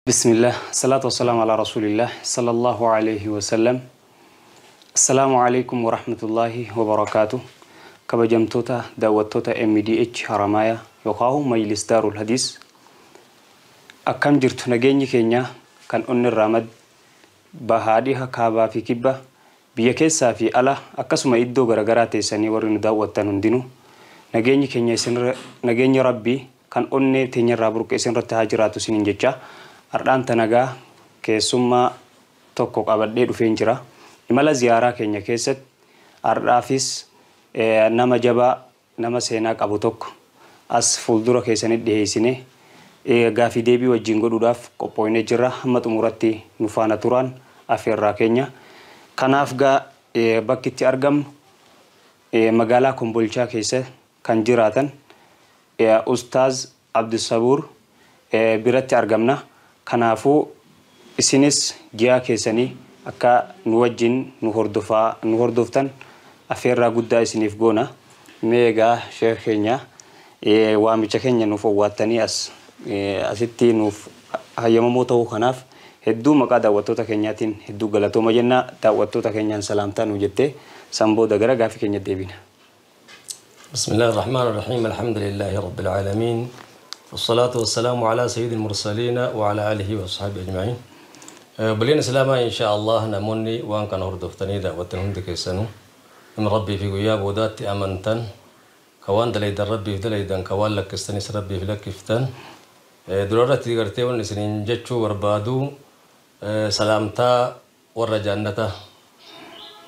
Bismillah, salaatu wassalamu ala rasulillah, sallallahu alayhi wasallam. Assalaamu alaikum warahmatullahi wabarakaatu. Kabajamtoota daawwattoota MDH Haramaaya yookaan Majlis Daarul Hadiis. Akkam jirtu? Nageenyi keenya kan onni irraa madde bahaa, dhiha, kaabaa fi kibba, biyya keessaa fi ala, akkasuma iddoo garaagaraa teessanii warri nu daawwattan hundinuu, nageenyi keenya isinirra, nageenyi rabbii kan onnee teenyarraa burqe isinirratti haa jiraatu isiniin jecha. Har'aan tanagaa keessummaa tokko qabadhee dhufeen jira. Imala ziyaaraa keenya keessatti har'aafis nama jabaa, nama seenaa qabu tokko as fuuldura keessanitti dhiheessine gaafii deebii wajjin godhuudhaaf qophoonee jirra. Hamma xumuratti nu faana turaan afeerraa keenya. Kanaaf gaa bakki itti argamnu magaalaa Kombolchaa keessa kan jiraatan Ustaaz Abdusabuur biratti argamna. Kanaafuu isinis ji'a keessanii akka nu wajjin nu hordofaa nu hordoftan afeerraa guddaa isiniif goona. Mee egaa sheekh keenya, waamicha keenya nuuf owwaattanii as asitti nuuf hayyamamoo ta'uu kanaaf hedduu maqaa daawwattoota keenyaatiin hedduu galatooma jenna. Daawwattoota keenyaan salaamtaa nu jettee san booda gara gaafii keenya deebina. بسم الله الرحمن الرحيم، الحمد لله رب العالمين، والصلاة والسلام على سيد المرسلين وعلى آله وصحبه أجمعين. بلين سلاما إن شاء الله. نموني وان كان هردفتني دعوة هند كيسانو من ربي في غياب ودات أمنتن كوان دليدا ربي في دليدا كوان لك استنيس ربي في لك افتن دلورة تيغرتي ونسنين جتشو وربادو سلامتا ورجانتا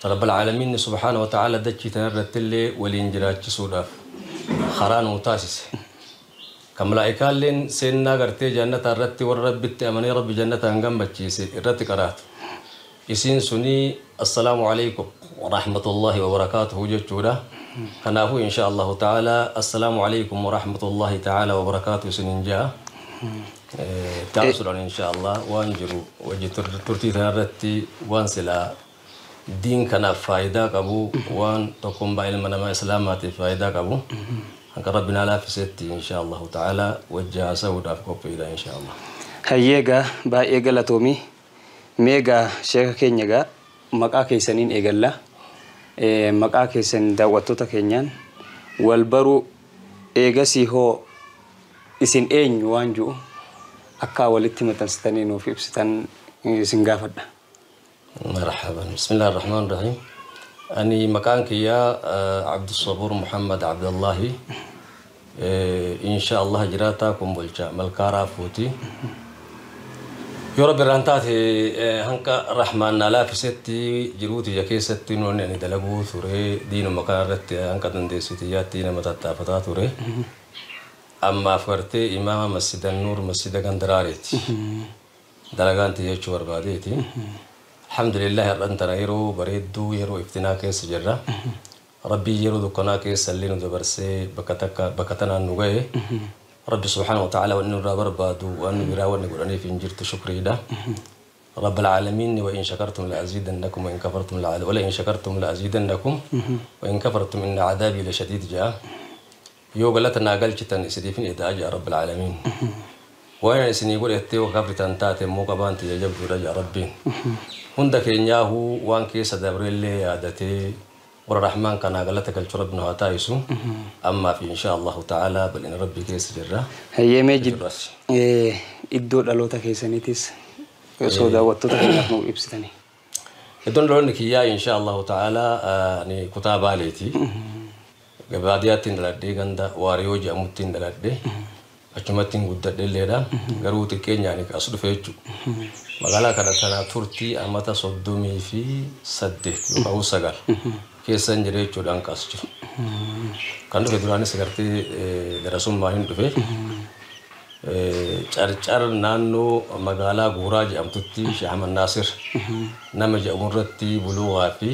رب العالمين سبحانه وتعالى دتشي تنرت اللي ولينجراتش سوداف خران وتاسس كملائكة لين سيننا غرتي جنة الرت والرب أمني رب جنة هنغم بتشيس الرت كرات يسين سني السلام عليكم ورحمة الله وبركاته جتشورا. كنافو إن شاء الله تعالى السلام عليكم ورحمة الله تعالى وبركاته سننجا تأصلون إن شاء الله وانجرو وجه ترتي تنرتي وانسلا دين كان فايدة قبو وان تقوم بعلم نما إسلامات فايدة قبو هنك ربنا لا في ستي إن شاء الله تعالى وجه سودا في كوبيدا إن شاء الله. Hayyeegaa, baay'ee galatoomii. Meegaa sheeka keenya gaa maqaa keessaniin eegalla. Maqaa keessan daawwattoota keenyaan wal baruu, eegasii hoo isin eenyu waan jiru akka walitti maxxansitanii nuuf ibsitan isin gaafadha. مرحبا، بسم الله الرحمن الرحيم. أني مكانك يا عبد الصبور محمد عبد الله، إن شاء الله جراتا كومبولشا ملكارا فوتي يا رب رانتاتي هنك رحمن لا في ستي جروتي يا ستي نون يعني دلقو ثوري دين مكان رت هنك تندسيتي ياتي نما تتافتا ثوري. أما فرتي إمام مسجد النور مسجد غندراريتي دلقانتي يچور باديتي. الحمد لله أنت يرو بريدو يرو افتنا كيس جرة ربي يرو دكنا كيس اللي ندبرسي بكتك بكتنا النجاي ربي سبحانه وتعالى وإنه رابر بادو وأنه يراون نقول في إنجيل تشكري ده رب العالمين وإن شكرتم لأزيدنكم وإن كفرتم لعذاب ولئن شكرتم لأزيدنكم وإن كفرتم إن عذابي لشديد. جاء يوغلتنا قلتن سديفين إذا جاء رب العالمين وين سني يقول إتي وكفرتن تاتي مو قبانتي يجب رجع ربي هندك إنياهو وان كيس دبريلي عادتي والرحمن كان أغلتك الشرب نهاتايسو أما في إن شاء الله تعالى بل إن ربي كيس جرة. Hayyee, mee iddoo dhaloota keessaniitis osoo daawwattoota keenyaaf nuuf ibsitanii. Iddoon dhaloonni kiyyaa إن شاء الله تعالى ni kutaa Baaleeti. Baadiyyaatti dhaladhee, ganda Waariyoo jedhamutti dhaladhee, achumatti guddadhee illeedha. Garuu xiqqeenyaan as dhufe jechuudha. Magaalaa kana tana turtii amata 38 yookaan 9 keessa hin jire jechuudhaan as jiru. Kan dhufe duraanis gartee darasummaa hin dhufe. Carcar naannoo magaalaa Guuraa jedhamtutti Sheekh Ahmad Naasir nama jedhamu irratti buluugaa fi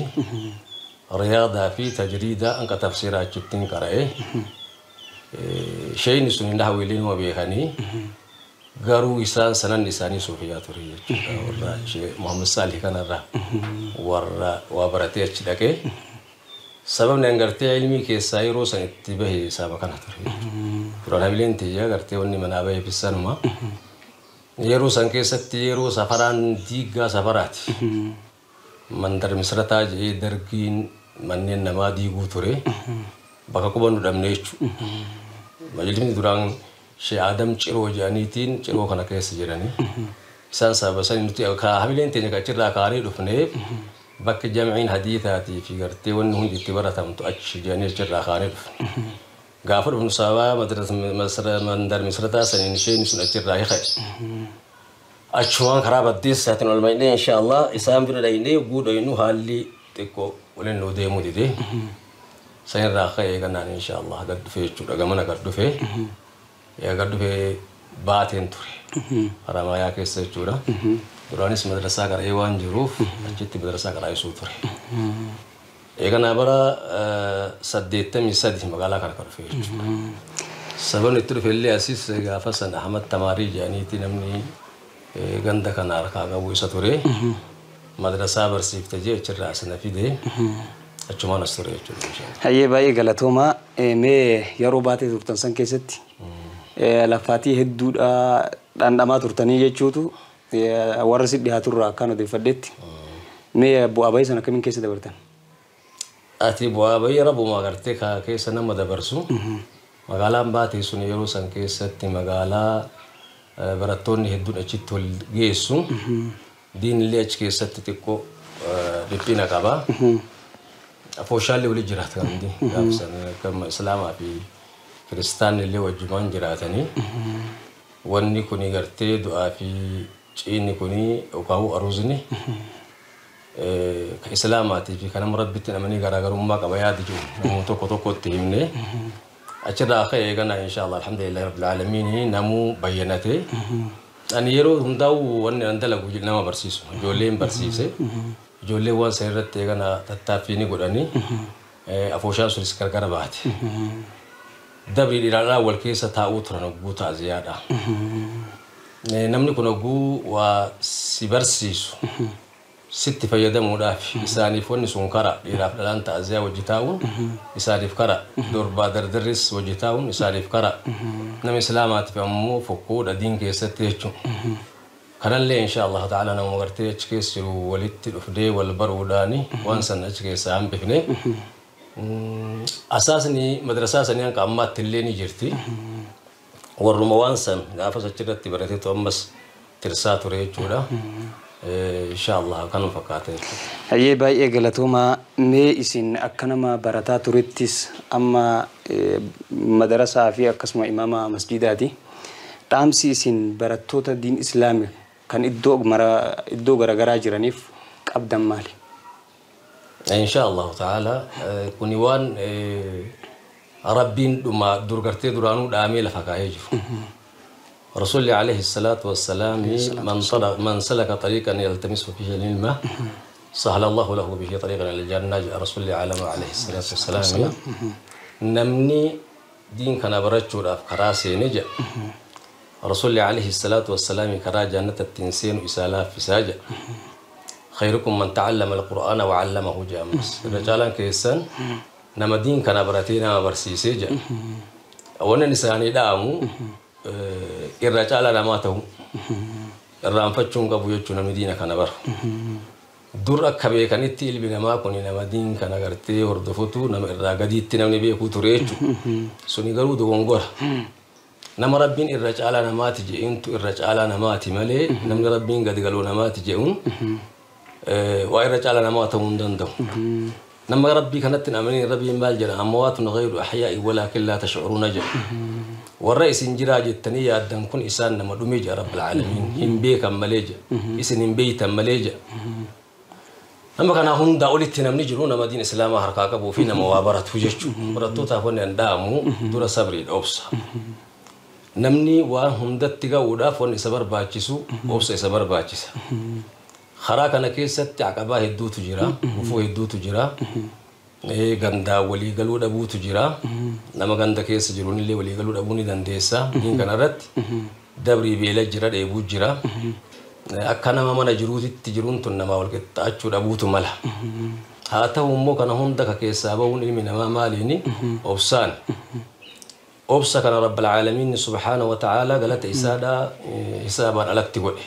riyaadaa fi tajriidaa hanqa tafsiiraa achittiin qara'e. Sheeyni sun nahwiiliin ma beekanii garuu isaan sanan isaanii suufiyaa ture jechuudha. Warra Sheekh Muhammad Saalih kanarraa warra waa baratee achi dhaqee sababni an gartee ilmii keessaa yeroo san itti bahe saba kana ture. Duraan hamileen tiyyaa gartee wanni manaa bahe fissanuma. Yeroo san keessatti yeroo safaraan diigaa safaraati. Mandar misrataa jedhee dargiin manneen namaa diiguu ture. Bakka qubannu dhabne jechuudha. Majlisni duraan Shee Adam Ciroo jedhaniitiin Ciroo kana keessa jiranii. Isaan sababa sanii nuti hamileen teenya achirraa kaanee dhufneef bakki jamciin hadiisaatii fi gartee wanni hundi itti baratamtu achi jedhanii achirraa kaanee dhufne. Gaafa dhufnu sababa mandar misrataa saniin isheen sun achirraa hiika'e. Achumaan karaa baddeessaatiin ol maynee inshaallah isaan bira dhaynee guudhaynu haalli xiqqoo waliin nuu deemuu dide. Sanirraa ka'ee kanaan inshaallah gad dhufee jechuudha gamana gad dhufee. Gad dhufee baateen ture. Haramaayaa keessa jechuudha. Duraanis madrasaa qara'ee waan jiruuf achitti madrasaa qaraa'isuu ture. Eeganaa bara 83 magaalaa kana kan dhufe jechuudha. Sababni itti dhufe illee asis gaafa san Ahmad Tamaarii jedhaniiti namni ganda kana harkaa qabu isa ture. Madrasaa barsiifte jee achirraa sana fide achumaan as ture jechuudha. Hayyee baay'ee galatoomaa. Mee yeroo baatee turtan san keessatti lafaatii hedduudha dhandhamaa turtanii jechuutu warra si dhiyaaturraa akkaan odeeffadhetti. Mee bu'aa bayii sana akkamiin keessa dabartan? Ati bu'aa bayii rabbuma agartee keessa nama dabarsu. Magaalaan baatee sun yeroo san keessatti magaalaa barattoonni hedduun achitti wal geessu. Diinillee achi keessatti xiqqoo dhiphina qaba. Afooshaallee wali jiraata kan hundi. Gaafa sana Islaamaa fi Kiristaanni illee wajjumaan jiraatanii. Wanni kuni gartee du'aa fi ciinni kuni yookaan aruuzni ka Islaamaatii fi kan nama Rabbitti namanii garaagarummaa qaba yaadi jiru namuu tokko tokkotti himne. Achirraa ka'ee gana inshaallah alhamdulillahi rabbil aalamiin namuu bayyanate. Ani yeroo hundaa'u wanni an dalagu nama barsiisu ijoolleen barsiise. Ijoolleen waan san irratti gana tattaaffii ni godhanii afooshaan sunis gargar baate. Dabri dhiiraadhaa wal keessa taa'uu turan hogguu ta'aziyaadha. Namni kun hogguu waa si barsiisu sitti fayyadamuudhaaf isaaniif wanni sun kara dhiiraaf dhalaan ta'aziyaa wajji taa'uun isaaniif kara durbaa dardarris wajji taa'uun isaaniif kara nama islaamaatiif ammoo fokkuudha diin keessatti jechuudha. Kanallee inshaallah ta'ala nama gartee achi keessa jiru walitti dhufdee wal baruudhaani waan san achi keessaa hambifne. Asaasni madrasaa sanii hanga ammaatti illee ni jirti. Warruma waan san gaafas achirratti barateetu ammas tirsaa ture jechuudha. Inshaallah kanuma fakkaata jechuudha. Hayyee baay'ee galatoomaa. Mee isin akka nama barataa turettis amma madarasaa fi akkasuma imaama masjidaati. Dhaamsi isin barattoota diin islaamii kan iddoo garaagaraa jiraniif qabdan maali? Inshaallah ta'ala kuni waan Rabbiin dhuma durgartee duraanuu dhaamee lafa kaa'ee jiru. Rasuulli alayhi salaatu wassalaam man salaka tariiqan yaltamisu fihi ilma sahla Allahu lahu bihi tariiqan ila janna jedha Rasuulli alayhi salaatu wassalaam. Namni diin kana barachuudhaaf karaa seene jedha. Rasuulli alayhi salaatu wassalaam karaa jannata ittiin seenu isaa laaffisaa jedha. خيركم من تعلم القرآن وعلمه جامس. رجالا كيسان نما دين كان براتينا برسيسي جا. أولا نساني دامو الرجال نماته الرام فتشون قبو يجون مدينة كان بر. در أكبر كان تيل بينما كوني نما دين كان غرتي هردفتو نما الرجادي تنام نبي كوتريتو. سوني قالوا دوغونغور. نما ربين الرجال نماتي جئنتو الرجال نماتي مالي نما ربين قد قالوا نماتي جئون. وإن رجال نمات وندندو نما ربي كانت أمني ربي مال جنا أموات غير أحياء ولكن لا تشعرون جل والرئيس إنجراج التنية أدم كن إنسان نما دميج رب العالمين إن بيك مليجا إسن إن بيت مليجا نما كان هم داولت نم نجرون ما دين إسلام هركاك أبو فينا موابرة فجش برتو تهون أندامو دور صبري أوبس نمني وهم دتجا ودافون إسبر باتشسو أوبس إسبر باتشس خرا kana keessatti aqabaa hedduutu jira, gufuu hedduutu jira, gandaa walii galuu dhabuutu jira. Nama ganda keessa jiruun illee walii galuu dhabuu ni dandeessa. Diin kanarratti dabrii beela jira, dheebuu jira. Akka nama mana jiruutitti jiruun tun namaa wal qixxaachuu dhabuutu mala. Haa ta'u immoo kana hunda ka keessaa bahuun ilmi namaa maaliini? Obsaan. Obsa kana Rabbil Aalamiin subhaanahu wa ta'ala galata isaadha hisaabaan alatti godhe.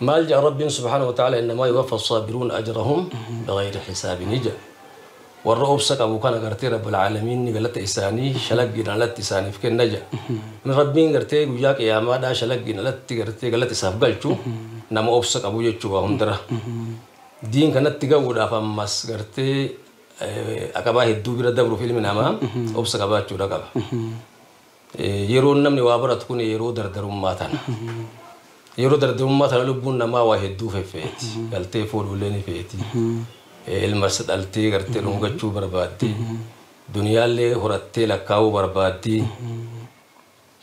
Maal jedha Rabbiin subhaanahu wa ta'ala innamaa yuwaffa as-saabiruuna ajrahum bighayri hisaabin jedha. Warra obsa qabu kana gartee Rabbil Aalamiin galata isaanii shalaggiin alatti isaaniif kenna jedha. Rabbiin gartee guyyaa qiyaamaadhaa shalaggiin alatti gartee galata isaaf galchu nama obsa qabu jechuu waa hundara. Diin kanatti ga'uudhaaf ammas gartee aqabaa hedduu bira dabruuf ilmi namaa obsa qabaachuudha qaba. Yeroo namni waa baratu kun yeroo dardarummaa tana. Yeroo dardarummaa tana lubbuun namaa waa hedduu feffeeti. Galtee fuudhullee ni feeti. Ilma dhaltee gartee dhungachuu barbaaddi. Duniyaallee horattee lakkaa'uu barbaaddi.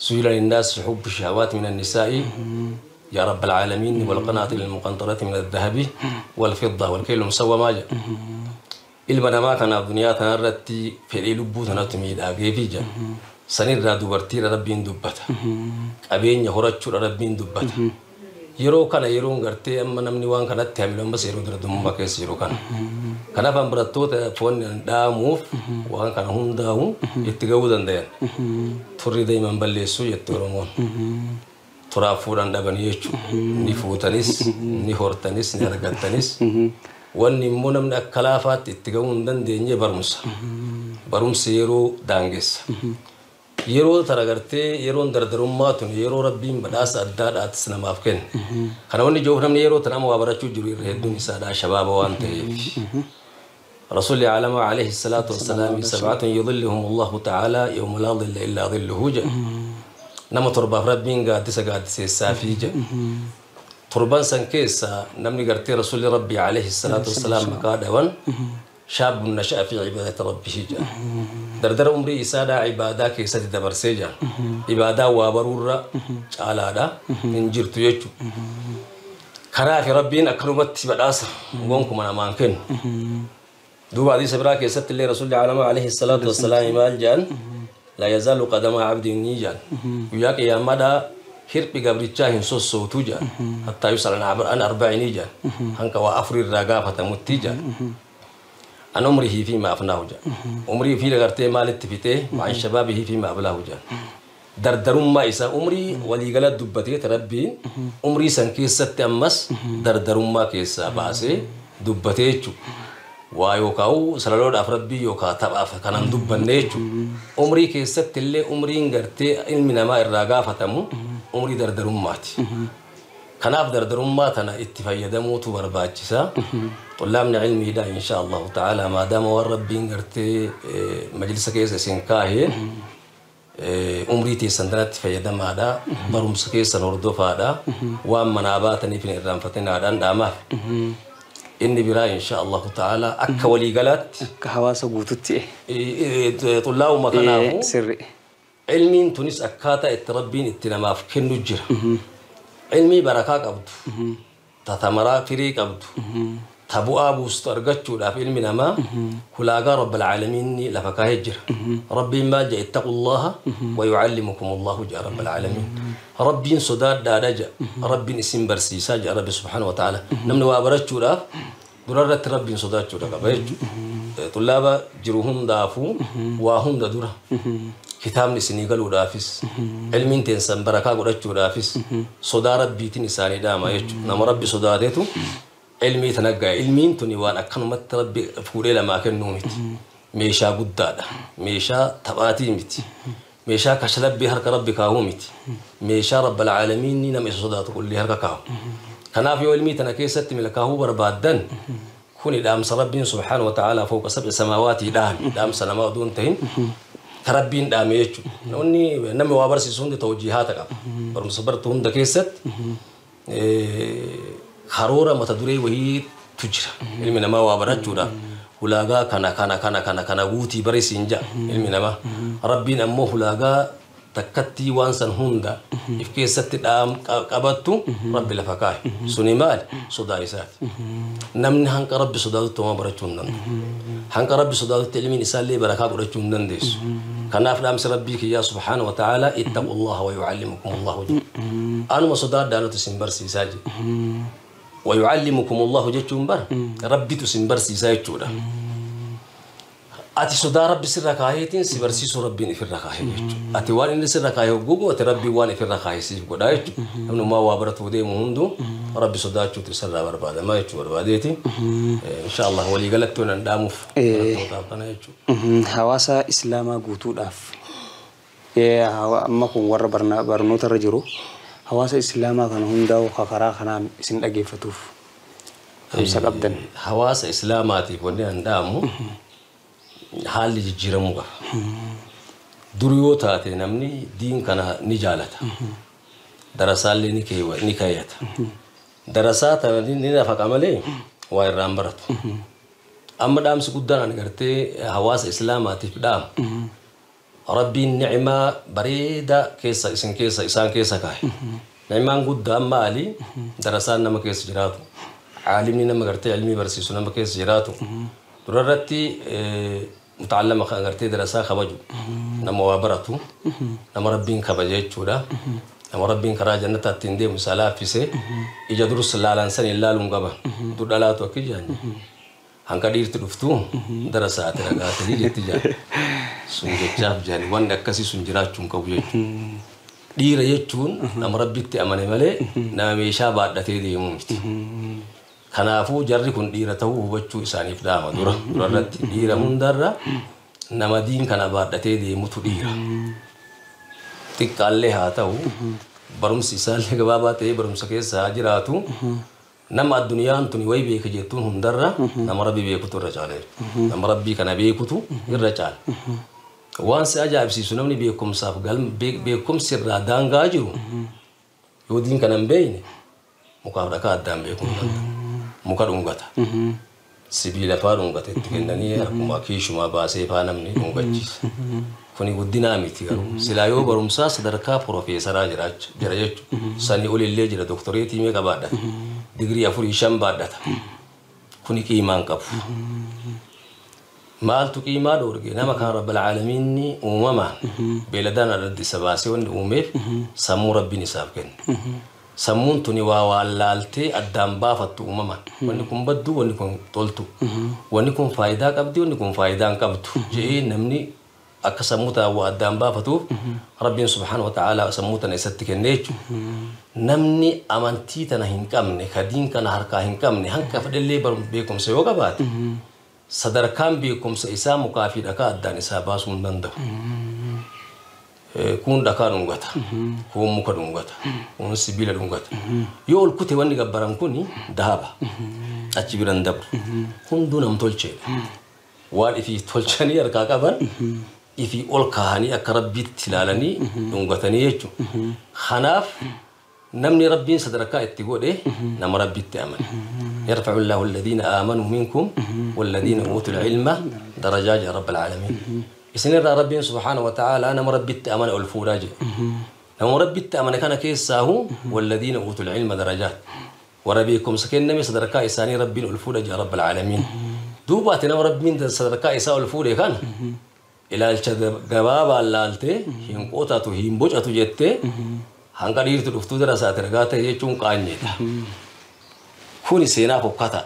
سئل للناس حب الشهوات من النساء يا رب العالمين والقناطير المقنطرة من الذهب والفضة والكيل المسوى ما جاء. Ilma namaa kanaaf duniyaa tanarratti fedhii lubbuu tanatu miidhagee fi jira. Sanirraa dubartiirra Rabbiin dubbata. Qabeenya horachuudha Rabbiin dubbata. Yeroo kana yeroon gartee amma namni waan kanatti hamilu ammas yeroo dardummaa keessa jiru kana. Kanaaf an barattoota foon dhaamuuf waan kana hundaa'u itti ga'uu danda'an. Turri deeman balleessuu jette Oromoon. Turaaf fuudhan dhabanii jechuudha. Ni fuutanis, ni hortanis, ni argattanis. Wanni immoo namni akka laafaatti itti ga'uu hin dandeenye barumsa. Barumsi yeroo daangessa. Yeroo tana gartee yeroon dardarummaa tun yeroo Rabbiin badhaasa addaadhaatis namaaf kenne. Kana wanni jiruuf namni yeroo tana amma waa barachuu jiru irra hedduun isaadhaa shabaaba waan ta'eef. Rasuulli alamaa alayhi salaatu wassalaam sab'atun yudhilluhum Allahu ta'ala yawma laa dhilla illaa dhilluhu jedha. Nama torbaaf Rabbiin gaaddisa gaaddiseessaa fi jedha. Torban san keessa namni gartee Rasuulli Rabbii alayhi salaatu wassalaam maqaa dhawan shaabun nasha'a fi cibaadati rabbihi jedha. Dardara umrii isaadhaa ibaadaa keessatti dabarsee jira. Ibaadaa waa baruurra caalaadha hin jirtu jechuudha. Karaa fi Rabbiin akkanumatti badhaasa gonkuma namaan kennu. Duuba hadiisa biraa keessatti illee Rasuulli alamaa alayhi salaatu wassalaam maal jedhan laa yazaalu qadama abdiin ni jedhan. Guyyaa qiyyaamaadhaa hirphi gabrichaa hin sossootu jedhan. Hattaa yus'al an arba'inii jedhan. Hanqa waa afur irraa gaafatamutti jedhan. An umrihi fi ma afnaahu jedhan. Umrii fi gartee maalitti fitee waan shabaabihi fi ma ablaahu jedhan. Dardarummaa isaa umrii waliigala dubbatee Rabbiin umrii san keessatti ammas dardarummaa keessaa baasee dubbatee jechuudha. Waa yookaan salaloodhaaf Rabbii yookaan taphaaf kanan dubbanne jechuudha. Umrii keessatti illee umriin gartee ilmi namaa irraa gaafatamu umrii dardarummaati. Kanaaf dardarummaa tana itti fayyadamuutu barbaachisa. Xullaabni ilmiidha insha Allahu ta'ala maadaama waan Rabbiin gartee majlisa keessa isin kaahee umrii teessan tanatti fayyadamaadha. Barumsa keessan hordofaadha. Waan manaa baataniif hin irraanfatinaadhaan dhaamaaf. Inni biraa insha Allahu ta'ala akka waliigalaatti akka hawaasa guututti xullaa'uma kanaafuu sirri. Ilmiin tunis akkaataa itti Rabbiin itti namaaf kennu jira. Ilmii barakaa qabdu, ta tamaraa firii qabdu, ta bu'aa buustu argachuudhaaf ilmi namaa hulaagaa Rabbil Aalamiin lafa kaahee jira. Rabbiin maal jedha ittaqullaha wa yucallimukum Allahu jedha Rabbil Aalamiin. Rabbiin sodaadhaadha jedha. Rabbiin isin barsiisaa jedha Rabbi subhaanahu wa ta'ala. Namni waa barachuudhaaf durarratti Rabbiin sodaachuudha qaba jechuudha. Xullaaba jiru hundaafuu waa hunda dura. Kitaabni isinii galuudhaafis ilmiin teensan barakaa godhachuudhaafis sodaa Rabbiitiin isaanii dhaama jechuudha. Nama Rabbi sodaateetu ilmii tana ga'a. Ilmiin tuni waan akkanumatti Rabbi fuudhee lamaa kennuu miti. Meeshaa guddaadha. Meeshaa taphaatii miti. Meeshaa kashalabbii harka Rabbi kaahuu miti. Meeshaa Rabbal Aalamiin nama isa sodaatu qullee harka kaahu. Kanaaf yoo ilmii tana keessatti milkaa'uu barbaaddan kuni dhaamsa Rabbiin subhaanahu wa ta'ala fawqa sab'i samaawaati dhaame. Dhaamsa namaa oduu hin ta'in Rabbiin dhaame jechuudha. Namni waa barsiisu hundi tawjiihaata qaba. Barumsa baratu hunda keessatti karoora mata duree wayiitu jira. Ilmi namaa waa barachuudhaaf hulaagaa kana kana kana kana kana guutii barisiin ja'a ilmi namaa. Rabbiin ammoo hulaagaa takkatti waan san hunda if keessatti qabattu Rabbi lafa kaa'e. Suni maali? Sodaa isaati. Namni hanqa Rabbi sodaatutti homaa barachuu hin danda'u. Hanqa Rabbi sodaatutti ilmiin isaallee barakaa godhachuu hin dandeessu. Kanaaf dhaamsi Rabbii kiyyaa subhaanahu wa ta'ala ittaqullaha wa yucallimukum Allahu jedha. Anuma sodaadhaa nuti isin barsiisaa jedha. Wa yucallimukum Allahu jechuun bara Rabbitu isin barsiisaa jechuudha. Ati sodaa rabbi sirra kaaheetiin si barsiisuu rabbiin ifirra kaahee jechuudha. Ati waan inni sirra kaahee hogguu goote rabbiin waan ifirra kaahee siif godhaa jechuudha. Namnummaa waa baratuu deemu hunduu rabbi sodaachuutu isarraa barbaadamaa jechuu barbaadeeti. Inshaallah waliigalatti waan dhaamuuf barattootaaf kana jechuudha. Hawaasa Islaamaa guutuudhaaf amma kun warra barnoota irra jiru hawaasa Islaamaa kana hundaa'u karaa kanaan isin dhageeffatuuf dhaamsa qabdan. Hawaasa Islaamaatiif wanni an dhaamu haalli jijjiiramuu qaba. Dur yoo taate namni diin kana ni jaalata. Darasaallee ni keeyyata. Darasaa tana ni nafaqa malee waa irraa hin baratu. Amma dhaamsi guddaan ani gartee hawaasa Islaamaatiif dhaamu. Rabbiin ni'imaa bareedaa keessa isin keessa isaan keessa kaa'e. Ni'imaan guddaan maali? Darasaan nama keessa jiraatu. Caalimni nama gartee ilmii barsiisu nama keessa jiraatu. Durarratti mutacallama kan gartee darasaa kabaju. Nama waa baratu. Nama rabbiin kabaje jechuudha. Nama rabbiin karaa jannataa ittiin deemu isaa laaffise. Ija durus laalan san hin laaluun qaban. Dur dhalaatu akka ijaan. Hanqa dhiirti dhuftu darasaa ati ragaa ta'ii jetti jaan. Sun jechaaf jaani wanni akkasii sun jiraachuu hin qabu jechuudha. Dhiira jechuun nama rabbitti amane malee nama meeshaa baadhatee deemuu miti. Kanaafuu jarri kun dhiira ta'uu hubachuu isaaniif dhaama dura. Durarratti dhiira hundarra nama diin kana baadhatee deemutu dhiira. Xiqqaallee haa ta'u barumsi isaallee gabaabaa ta'ee barumsa keessa haa jiraatu. Nama addunyaan tuni wayi beeka jettuun hundarra nama rabbi beekutu irra caala jechuudha. Nama rabbii kana beekutu irra caala. Waan si ajaa'ibsiisu namni beekumsaaf beekumsi irraa daangaa jiru yoo diin kana hin beekne mukaaf dhakaa addaan beekuu hin danda'u. Muka dhungata. Sibiila faa dhungata itti kennanii akkuma kiishumaa baasee faa namni dhungachiisa. Kuni guddinaa miti garuu. Silaa yoo barumsaa sadarkaa profeesaraa jira jechuudha. Sanii olillee jira doktoreetii meeqa baadhata. Digirii 4 5 baadhata. Kuni qiimaan qabu. Maaltu qiimaa dhoorge nama kan rabbal aalamiinni uumamaan beeladaan irratti isa baasee wanni uumeef sammuu rabbiin isaaf kenne. Sammuun tuni waa wallaaltee addaan baafattu uumamaan. Wanni kun baddu, wanni kun toltu. Wanni kun faayidaa qabdi, wanni kun faayidaa hin qabdu. Je'ee namni akka sammuu ta'an waa addaan baafatuuf rabbiin subhaanahu wa ta'aalaa sammuu tana isatti kenne jechuudha. Namni amantii tana hin qabne, ka diin kana harkaa hin qabne, hanqa fedhallee beekumsa yoo qabaate sadarkaan beekumsa isaa mukaa fi dhakaa addaan isaa baasuu hin danda'u. Kun dhakaa dhungata, kun muka dhungata, kun sibiila dhungata. Yoo ol kute wanni gabbaran kun dahaba. Achi biran dabru. Hunduu nam tolcheedha. Waan ifii tolchanii harkaa qaban ifii ol kaahanii akka rabbiitti ilaalanii dhungatanii jechuudha. Kanaaf namni rabbiin sadarkaa itti godhe nama rabbitti amane. Yarfa'u Allahu alladhiina aamanuu minkum walladhiina uutul ilma darajaa jaa rabbal aalamiin. Isinirraa rabbiin subhaanahu wa ta'aalaa nama rabbitti amane ol fuudhaa jedhe. Nama rabbitti amane kana keessaahu walladhiina uutul ilma darajaat. Warra beekumsa kenname sadarkaa isaanii rabbiin ol fuudha jaa rabbal aalamiin. Duuba ati nama rabbiin sadarkaa isaa ol fuudhe kana ilaalcha gabaabaan laaltee hin qotatu hin bocatu jettee hanqa dhiirti dhuftuu darasaati ragaa ta'e jechuun qaanyeedha. Kuni seenaa fokkataa.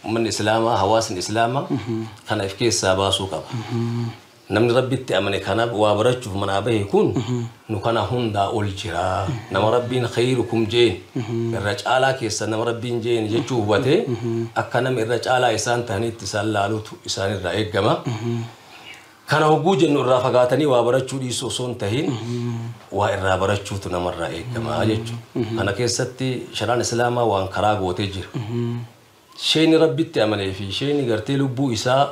Uummanni Islaamaa hawaasni Islaamaa kana if keessaa baasuu qaba. Namni rabbitti amane kana waa barachuuf manaa bahe kun nu kana hundaa ol jira. Nama rabbiin khayrukum jeen irra caalaa keessa nama rabbiin jeen jechuu hubatee akka nama irra caalaa isaan ta'anitti isaan laaluutu isaan irraa eegama. Kana hogguu jennu irraa fagaatanii waa barachuu dhiisuu osoo hin tahin waa irraa barachuutu namarraa eegama jechuudha. Kana keessatti sharaan Islaamaa waan karaa gootee jira. Isheen rabbitti amanee fi isheen gartee lubbuu isaa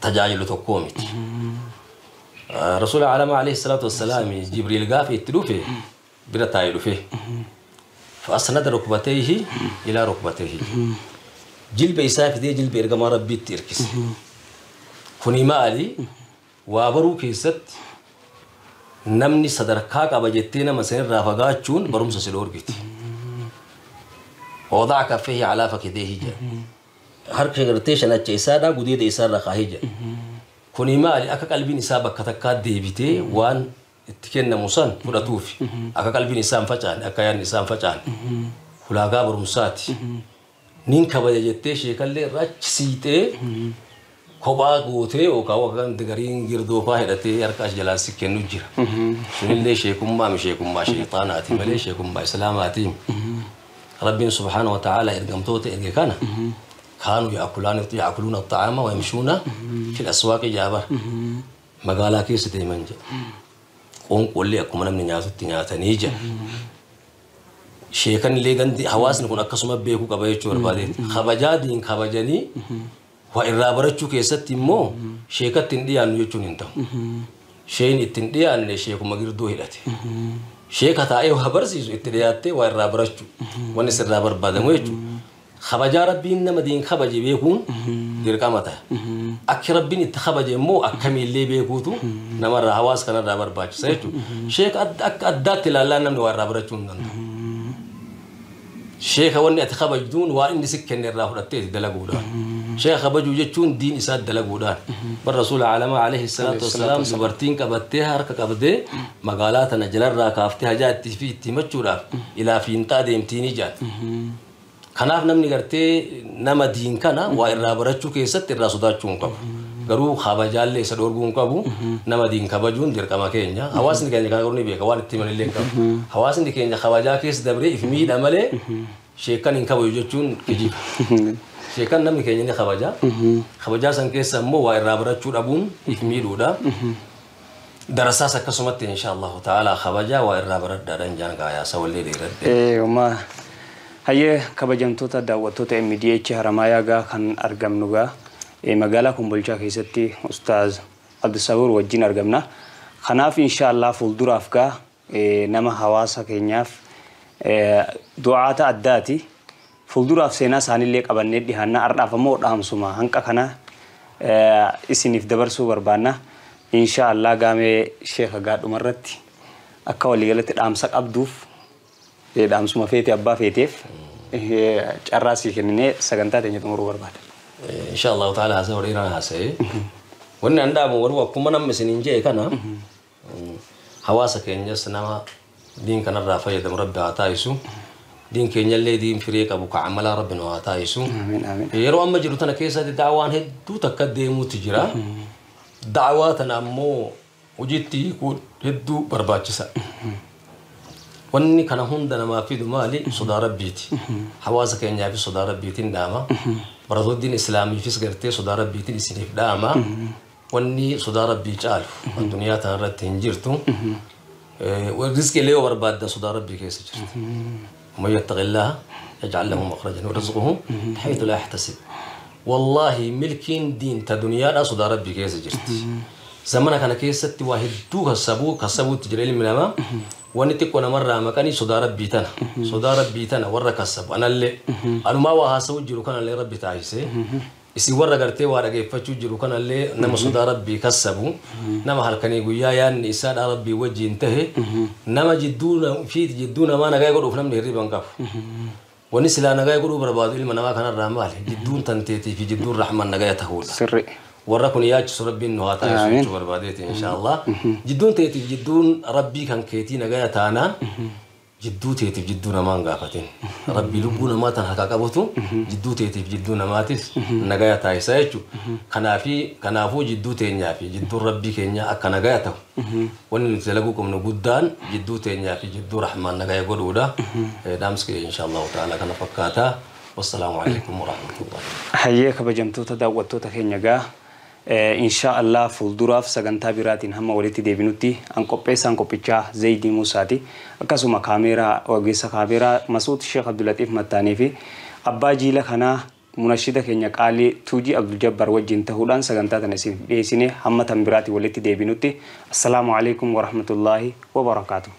tajaajilu tokkoo miti. Rasuula alama alayhi salaatu wassalaam Jibriil gaafa itti dhufe bira taa'ee dhufe. Fa'asnada rukbatayhi ilaa rukbatayhi. Jilba isaa fidee jilba ergamaa rabbiitti hirkise. Kuni maali? Waa baruu keessatti namni sadarkaa qaba jettee nama sanirraa fagaachuun barumsa si dhoorgiti. Wada'a kaffeehi alaa fakideehi jedha. Harka gartee shanacha isaadhaa gudeeda isaarra kaahee jedha. Kuni maali? Akka qalbiin isaa bakka takkaa deebitee waan itti kennamu san fudhatuufi. Akka qalbiin isaa hin facaane, akka yaadni isaa hin facaane. Ulaagaa barumsaati. Nin kabaja jettee sheekallee irraa achi siitee Kophaa gootee yookaan waan gariin girdoofaa hidhatee harka as jalaan si kennu jira. Sunillee sheekummaa mi sheekummaa sheexaanaati malee sheekummaa islaamaati. Rabbiin subhaanahu wa ta'aala ergamtoota erge kana kaanuu ya'kuluuna axxaama wa yamshuuna fil aswaaqi jaabar magaalaa keessa deeman jedha. Qoonqoollee akkuma namni nyaatutti nyaatanii jedha. Sheekan illee gandi hawaasni kun akkasuma beekuu qaba jechuu barbaadeeti. Kabajaa diin kabajanii waa irraa barachuu keessatti immoo sheekatti hin dhiyaannu jechuun hin ta'u. Sheen itti hin dhiyaanne sheekuma girdoo hidhate. Sheeka taa'ee waa barsiisu itti dhiyaattee waa irraa barachuu wanni sirraa barbaadamu jechuudha. Kabajaa rabbiin nama diin kabaje beekuun dirqama ta'a. Akki rabbiin itti kabaje immoo akkamiillee beekuutu namarraa hawaasa kanarraa barbaachisa jechuudha. Sheeka akka addaatti ilaallaan namni waa irraa barachuu hin danda'u. Sheeka wanni ati kabajduun waan inni si kenne irraa fudhattee itti dalaguudhaan. Sheeka kabajuu jechuun diin isaa dalaguudhaan. Bar rasuula alamaa alayhi salaatu wassalaam dubartiin qabattee harka qabdee magaalaa tana jalarraa kaaftee hajaa itti fi itti himachuudhaaf ilaa fiinxaa deemtii ni jedhan. Kanaaf namni gartee nama diin kana waa irraa barachuu keessatti irraa sodaachuu hin qabu. Garuu kabajaallee isa dhorguu hin qabu. Nama diin kabajuun dirqama keenya. Hawaasni keenya kana garuu ni beeka waan itti himan illee hin qabu. Hawaasni keenya kabajaa keessa dabree if miidha malee sheekan hin kabaju jechuun kijiba. Sheekan namni keenya ni kabaja. Kabajaa san keessa immoo waa irraa barachuu dhabuun if miidhuudha. Darasaas akkasumatti insha Allahu ta'ala kabajaa waa irraa baradhaadhaan jaan gaayaa sawallee dheeradhe. Homaa hayyee kabajamtoota daawwattoota MDH Haramaayaa gaa kan argamnu gaa magaalaa Kombolchaa keessatti Ustaaz Abdussabuur wajjin argamna. Kanaaf insha Allah fuulduraaf gaa nama hawaasa keenyaaf du'aata addaati. Fuulduraaf seenaa isaaniillee qabannee dhiyaannaa har'aaf ammoo dhaamsuma hanqa kana isiniif dabarsuu barbaanna. Insha Allah gaamee sheeka gaadhumarratti akka waliigalatti dhaamsa qabduuf dhaamsuma feete abbaa feeteef carraa sii kenninee sagantaa teenya xumuruu barbaada. Insha Allahu ta'ala haasa'u dheeraan haasa'e. Wanni an dhaamu garuu akkuma namni isiniin jedhe kana hawaasa keenyas nama diin kanarraa fayyadamu rabbi haa taasisu. Diin keenyallee diin firee qabu ka amalaa rabbi nu haa taasisu. Amiin amiin. Yeroo amma jiru tana keessatti daawaan hedduu takka deemuutu jira. Daawaa tana ammoo hojiitti hiikuun hedduu barbaachisa. Wanni kana hunda namaa fidu maali? Sodaa rabbiiti. Hawaasa keenyaafis sodaa rabbiitiin dhaama. Barattoonni diin islaamiifis gartee sodaa rabbiitiin isiniif dhaama. Wanni sodaa rabbii caalu addunyaa tanarratti hin jirtu. Rizqii illee yoo barbaaddan sodaa rabbii keessa jirti. ومن يتق الله يجعل له مخرجا ويرزقه من حيث لا يحتسب. والله ملكين دين تدنيا لا صدى ربي كيس جرت. زمنا كان كيست واحد دو كسبو تجري من ما ونتك وانا مرة مكاني صدى ربي تنا صدى ربي تنا ورا كسب أنا اللي أنا ما وهاسو جرو كان اللي ربي تعيسه isi warra gartee waa dhageeffachuu jiru kanallee nama sodaa rabbii kassabu nama halkanii guyyaa yaadni isaadha rabbii wajjiin tahe nama jidduu fi jidduu namaa nagaa godhuuf namni hirriba hin qabu. Wanni silaa nagaa godhuu barbaadu ilma namaa kanarraa maali? Jidduun tanteetii fi jidduun rahman nagaa tahuudha. Sirri. Warra kun yaachisu rabbiin nu haa taasisu jechuu barbaadeeti insha Allah. Jidduun teetiif jidduun rabbii kan keetii nagaa taanaan jidduu teetiif jidduu namaa hin gaafatin. Rabbi lubbuu namaa tan harkaa qabatu jidduu teetiif jidduu namaatis nagaa taasisa jechuudha. Kanaafuu jidduu teenyaa fi jidduun rabbii keenyaa akka nagaa ta'u. Wanni nuti dalaguu qabnu guddaan jidduu teenyaa fi jidduu rahmaan nagaa godhuudha. Dhaamsi kee insha Allahu ta'ala kana fakkaata. Wassalaamu alaikum warahmatullahi. Hayyee kabajamtoota daawwattoota keenya gaa insha Allah fuulduraaf sagantaa biraatiin hamma walitti deebinutti an qopheessaan qophichaa Zaydii Muusaati. Akkasuma kaameeraa ogeessa kaameeraa Masuud Sheekh Abdulatiif Mattaanii fi abbaa jiila kanaa munashida keenya qaalii Tuujii Abdul Jabbar wajjin ta'uudhaan sagantaa tana isiniif dhiyeessine hamma tan biraatiin walitti deebinutti. Assalaamu alaikum warahmatullaahi wabarakaatuh.